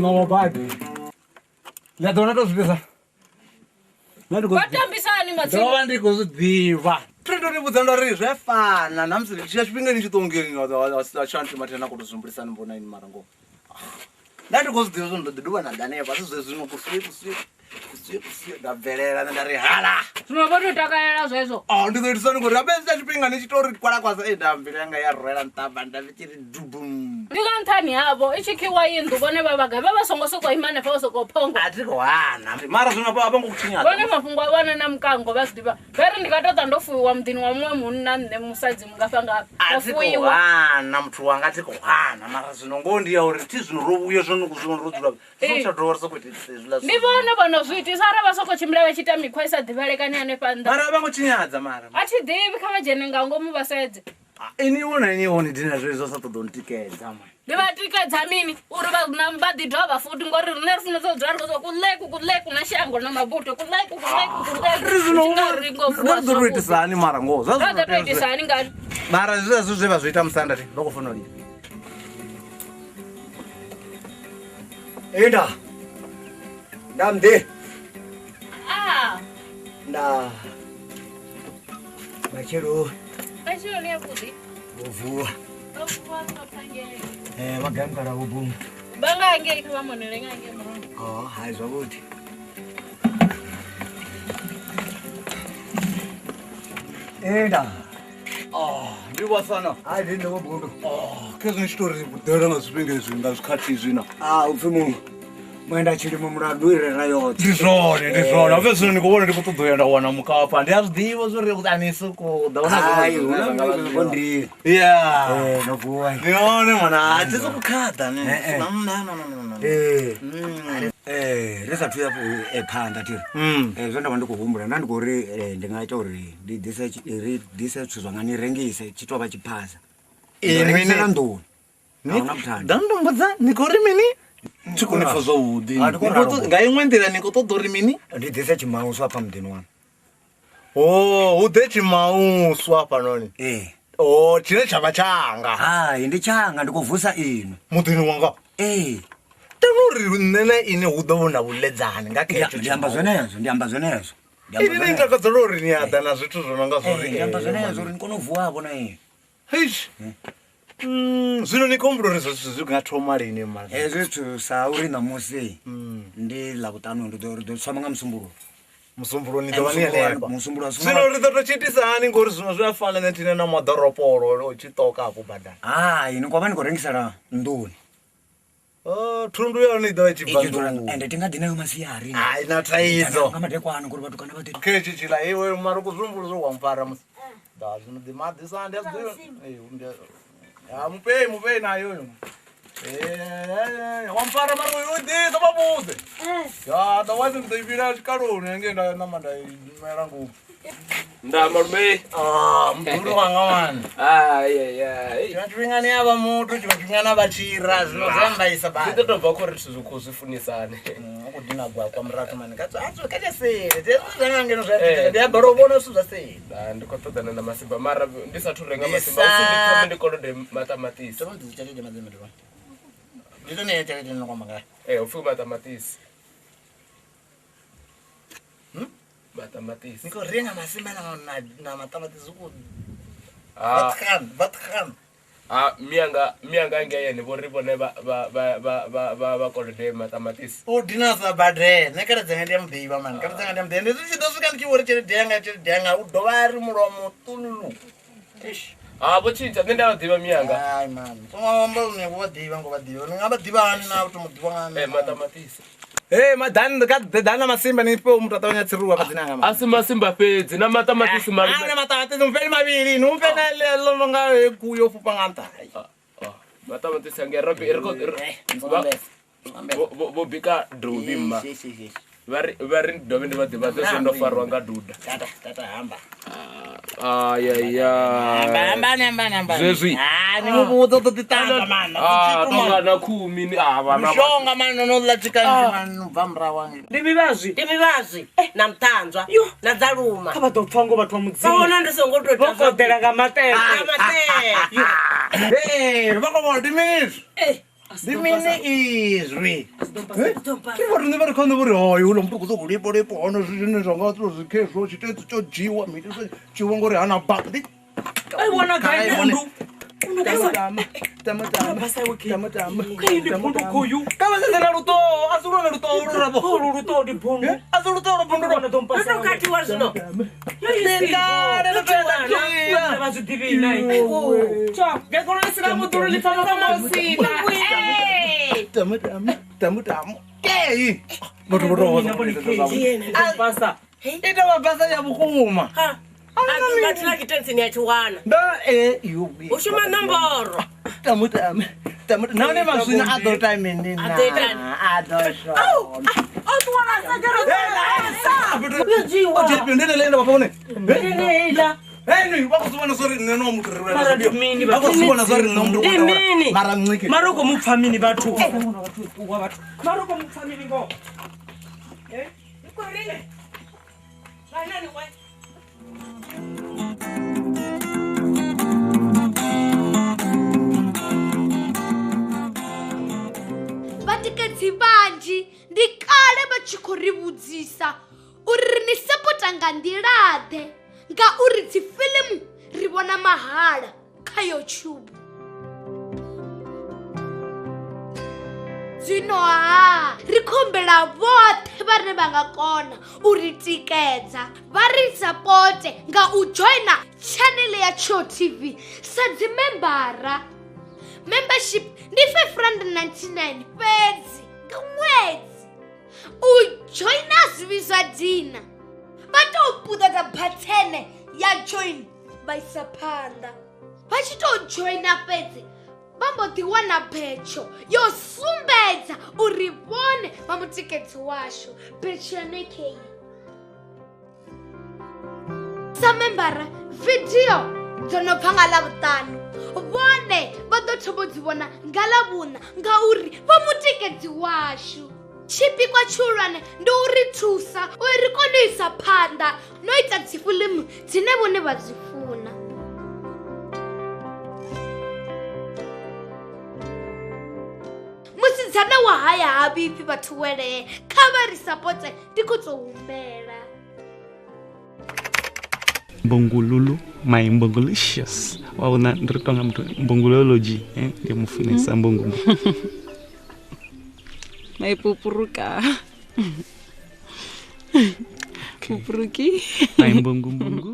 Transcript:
No bad. La dona to zwisa. Vatambisani matsini. Ndo vha ndi khou zwi ḓivha. Ndo ni vhudza ndo ri zwe fana na musi tshi tshifhinga ni tshi ṱongeni nga shanti mathena khou to zumbulisani mbona ini mara ngoho. Nda ndi khou zwi ḓivha zwo ndo ḓi duvha na danefha si zwezwi no kusuye kusuye kusuye kusuye nda bvelela nda ri hala. Zwino vho to takalela zwezwo. Ah ndi ḓo itisani ngori habe tsha tshifhinga ni tshi to ri kwalakwasa e nda mbilu yanga ya rwela nṱamba nda tshi ri dubum. Ndi nga nṱhani havho i tshi khiwa inḓu vhone vha vhaga vha vha songo sokou ima hanefha vha sokou phongo. A thi khou hana mara zwino vha ngo kutshinyadza. Vhone mafhungo a vhana na mukango vha zwi ḓivha. Vha ri ndi nga ṱoḓa ndo fuwiwa muḓini wa muṅwe munna nṋe musadzi mungafha ngafha. A thi khou hana muthu wanga thi khou hana mara zwino ngoho ndi ya uri thi zwino ro vhuya zwino zwino ro dzula. Zwi tsha dovha ri sokou ita hezwiḽa zwithu. Ndi vhone vho no zwi itisa arali vha sokou tshimbila vha tshi ita mikhwa i sa ḓivhalekani hanefha nnḓa. Mara vha ngo tshinyadza mara. A thi ḓivhi kha vha dzhene nga ngomu vha sedze. Ini wona ini wona dina zwezwo sa ṱoḓa u ntikedza mani. Ndi vha tikedza mini uri vha vha ḓi dovha futhi ngori riṋe ri funesa u dzula ri khou sokou kuleku kuleku na shango na mabuto kuleku kuleku kuleku. Ri zwino ri ḓo ri itisa hani mara ngoho zwa zwi ḓo itisa hani ngani? Mara zwezwo zwe vha zwi ita musanda thi vha khou funa u lila. Enda. Ndamde. Ah. Nda. Matshelo. Matshelo ni avhuḓi. Vho vuwa. Vho vuwa ro thangela. Vha gai mukala vho bunga. Vha nga ngei kha vha monele nga ngei murahu. Oh, hai zwavhuḓi. Enda. Oh, ndi vhasana. Hai ndi ndo bunga. Oh, khezwi ni tshi to ri vhudela nga zwifhinga izwi nga zwikhathi izwi na. Ah, upfi mu mwenda tshilimo mulandu i rera yoṱhe. Ndi zwone, ndi zwone. Hafha zwino ndi khou vhona ndi khou ṱoḓa u ya nda wana mukapa. Ndi a zwi ḓivha zwo ri a ni sokou ḓa huna Hai, hu na zwiṅwe ndi. Yeah. No vuwa. Ndi hone mwana, a thi sokou khaḓa ne. Eh, eh. No, no, no, no, no. Ri sathu ya phanḓa thi ri. Zwe nda vha ndi khou humbula nda ndi khou ri ndi nga ita uri ndi ḓise ri ḓise zwithu zwanga ni rengise tshi tou vha tshiphasa. Inwi ni- Rengisela nḓuni. Ahuna vhuthada. Ḓa ndo mbudza ni khou ri mini? Thi khou ni pfa zwavhuḓi. Ah, ndi khou Ni khou ralo. ṱoḓa- Nga iṅwe nḓila ni khou ṱoḓa uri mini? Ndi ḓise tshimauso hafha muḓini wanu. Oh, hu ḓe tshimausu hafhanoni. Ee. Oh, tshine tsha vha tshanga. Hai, ndi tshanga ndi khou vusa inwi. Muḓini wanga. Ee. Tani uri nṋe na ini hu ḓo vhona vhuḽedzani nga khetho. Ndi amba zwenezwo, ndi amba zwenezwo. Ndi amba Ini ni zwenezwo. takadzela uri ni a ḓa na zwithu zwo no nga zwo ri. Ee, ndi amba zwenezwo uri ni kone u vuwa-vho na inwi. Eish. Zwino ni khou humbula uri zwo zwithu zwi nga thoma lini mara? Hezwi zwithu sa uri ṋamusi ndi Ḽavhuṱanu ndi ḓo ri ḓo thoma nga Musumbuluwo. Musumbuluwo ni ḓo vha ni hanefha. Musumbuluwo Zwino ri ḓo to tshi itisa hani ngori zwino zwi a fana na thina na maḓoropolo o tshi ṱoka hafho badani. Hai, ni khou vha ni khou rengisela nḓuni. Oh, thundu ya hone i ḓo vha i tshi bva I tshi dzula nḓuni. ende ti nga ḓi nayo masiari. Hai na thaidzo. Nga madekwana ngori vhatukana vha ḓo Khetshi tshiḽa iwe mara ku zwihumbula zwo wa mpfara musi. Da zwino ḓi maḓi sa ndi a zwi ḓivha. Ee, ndi a mupei mupei nayo yo. Eh, wa mpfara mara uyu u ḓisa vha vhudze. Ya, otherwise ndi ḓo i vhila tshikaloni hangei nda ṋama nda i mela ngomu. Nda malume. Ah, muḓulu wanga mani. Ai ai ai. Tshiṅwe tshifhinga ni a vha muthu, tshiṅwe tshifhinga na vha tshira, zwino zwi a mbaisa Ndi badi. ḓo tou bva khou ri zwithu zwi khou zwi funisane. U khou dina gwakwa murathu mani. Kha kha tsha seli. Hezwi zwa nga ngeno zwa Eh. ndi a balelwa u vhona zwithu zwa seli. Ah, ndi khou ṱoḓana na masimba mara ndi sathu renga Ndi masimba upfi ndi sa- thome ndi kolode maṱamaṱisi. Tsho ndi tshelede madzembe ndi vhona. Ndi to nea tshelede no kwamba ngayo. Eh, upfi maṱamaṱisi. Maṱamaṱisi. Ni khou renga masimba na maṱamaṱisi ku. Ah. Vatkan. Ha mianga ngeyene vho ri vhone vha kolode maṱamaṱisi. O dina sa badele. Nṋe khaladzi anga ndi a muḓivha mani. Khaladzi anga ndi a muḓivha. Ndi tshi ḓo swika ndi tshi vho ri tshelede yanga u dovha a ri mulomo tululu. Eish. Ha vho tshintsha nṋe ndi a ḓivha mianga. Hai mani. Songo amba uri vho ḓivha ngo vha ḓivha. Ni nga vha ḓivha hani na u to mu ḓivha nga Eh maṱamaṱisi. Hey madani ka ḓana masimba ni fhe muthu a ṱavhanya tsiruwa kha dzina anga mani. A si masimba fhedzi na maṱamaṱisi malume. Ah na maṱamaṱisi mufheli mavhili ni mufhe na ḽo nga kuyo fhufha nga nṱha. Maṱamaṱisi anga ro vho bika dovhi mma. Vha ri dovhe ndi vha ḓivhadze zwo ndo farwa nga duda. Tata hamba. Ayaya. Hamba. Zwezwi. Ah ni mu vhudza u ḓo ḓi ṱanzwa mani. Ah tonga na khumi ni a vha na. Mushonga mani no ḽa tshikanzhi mani no bva murahu wange. Ndi mivhazwi. Ndi mivhazwi na muṱanzwa na dzaluma. Kha vha ḓo pfa ngo vhathu vha mudzimu. Vha vhona ndi songo tou ita. Vho koḓela nga maṱele. Nga maṱele. Eh vha khou vhona ndi mini izwi? Ndi mini izwi? Ke vho riṋe vha ri khou uri hoyo uḽa muthu khou sokou lipo lipo hone zwine zwa nga zwi khezwo tshitedzi tsho dzhiwa mini zwo dzhiwa ngori hana ba. Ai wana gai bundu. Tama. Khoyu. Ka vha sedze na luṱoho, a si lwone luṱoho lu rabo. Olu luṱoho ndi bundu. A si luṱoho lwa bundu lwa ḓo mpasa. Ndo khathiwa zwino. Ndi kale ndo fhedza dzhia. Vha zwi ḓivhi na. Tsha, ngekolo ḽi sina muḓulu ḽi pfa mafha Tama. Kei. Vhathu vho tou hoza. I tou vha basa ya vhukuma. Ha. Vhathu na kitensini ya tshiwana. Ndo yo. U shuma nomboro. Tamu. Nahone maswina a ḓo ita mini na? A ḓo itani? A ḓo shona. O ṱuwa na sagero sa. Yo dzhiwa. O dzhia ndi ḽe nda vha fone. Ndi heiḽa. Hey, vha khou zwi vhona zwa uri nṋe no muthu ri lwela. Mara ndi mini Vha khou zwi vhona zwa uri nṋe muthu. Ndi mini? Mara nciki. Mara u khou mu pfa mini vhathu? Mara u khou mu pfa mini ngoho? Eh? Ndi khou ri. Vhanani wa. Vhatikedzi vhanzhi ndi kale vha tshi khou ri vhudzisa uri ri ni sapota nga nḓila-ḓe ngauri dzi fiḽimu ri vhona mahala kha YouTube. Zwino ha ri khou humbela vhoṱhe vhane vha nga kona u ri tikedza vha ri sapote nga u joina channel ya Tsho TV sa dzi membara. Membership ndi 599 fhedzi nga ṅwedzi. U joina zwi vhidzwa dina. Vha tou puṱedza bathene ya join vha isa phanḓa. Vha tshi tou joina fhedzi vha mbo ḓi wana betsho yo sumbedza uri vhone vha mutikedzi washu. Betsho yone kei. Sa membara vidio dzo no bva nga Ḽavhuṱanu vhone vha ḓo thoma u dzi vhona nga Ḽavhuṋa ngauri vha mutikedzi washu. Tshipikwa tshihulwane ndi u ri thusa uri ri kone u isa phanḓa no ita dzi fiḽimu dzine vhone vha dzi funa. Musidzana wa haya ha vhifhi vhathu welee, kha vha ri sapote ndi khou tou humbela. Mbongululu, my mbongulicious. Wa vhona ndi ri tonga muthu mbongulology, ndi mufunesa mbongo. My pupuruka. Pupuruki. My mbongu mbongu.